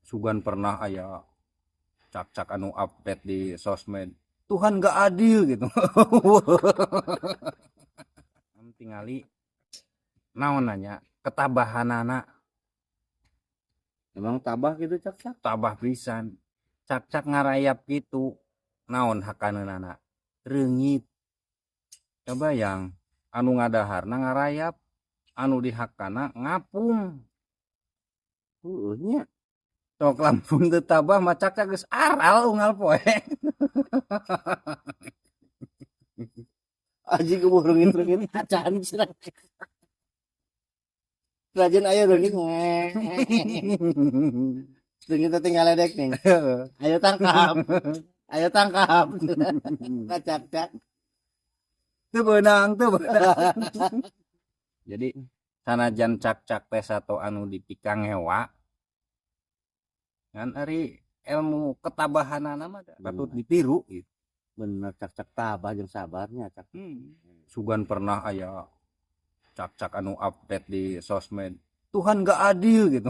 Sugan pernah aya cakcak anu update di sosmed, Tuhan gak adil gitu. Tingali naon nanya ketabahanana. Emang tabah gitu cakcak? Tabah pisan cakcak ngarayap gitu, naon hakaneunana reungit. Coba yang anu ngadaharna ngarayap, anu dihakana ngapung. Heueuh nya. Sok lamun teu tabah mah cakcak geus aral unggal poe. Aji keburu reungit-reungit acan cenah. Rajin aya reungit. Reungit teh tinggal ledek nih. Ayo tangkap. Ayo tangkap. Cakcak. Teu beunang, teu beunang. Jadi sanajan cakcak teh sato anu dipikangewa kan ari ilmu ketabahanana mah patut ditiru gitu. Bener, cakcak tabah jeung sabarnya cak. Sugan pernah aya cakcak anu update di sosmed, Tuhan gak adil gitu.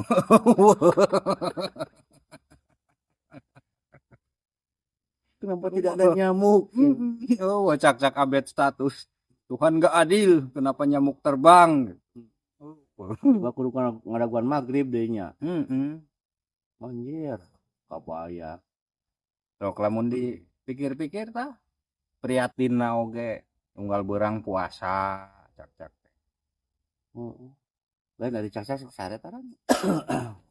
Kenapa tidak ada nyamuk? Oh, cakcak update status, Tuhan gak adil, kenapa nyamuk terbang? Coba kudu ngadaguan maghrib deui nya. Anjir, kabaya. Sok lamun dipikir-pikir tah prihatinna oge unggal beurang puasa cakcak teh. Heeh. Lain dari cakcak sok sare taran.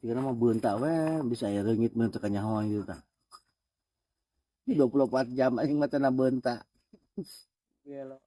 Tigana mah beunta we bisa aya reungit mun teu kanyahoan gitu tah. 24 jam anjing mah teu beunta. Gelo.